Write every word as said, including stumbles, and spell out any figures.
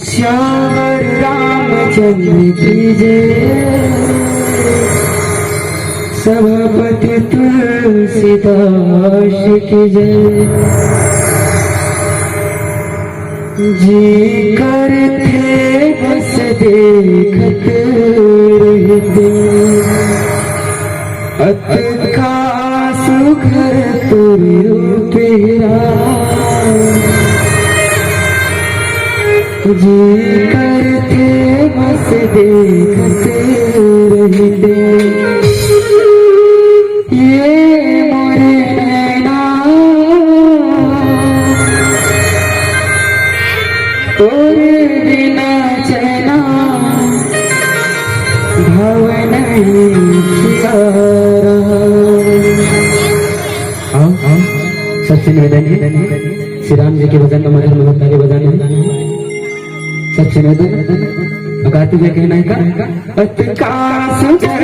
श्याम रामचंद्र की जय, सभापति तुलसीदास की जय। जी करथे बस देखत रहिते, अतका सुघर तोर रूप हे राम। जी करथे बस देखत रहिते, ये मोर नैना, तोर बिना चैना भावे नहीं सिया राम। आओ, आओ, सबसे निवेदन है, श्री राम जी के भजन में मधुर मधुर ताली बजाना है। सबसे निवेदन, अब आरती में कहना है का? अतका सुंदर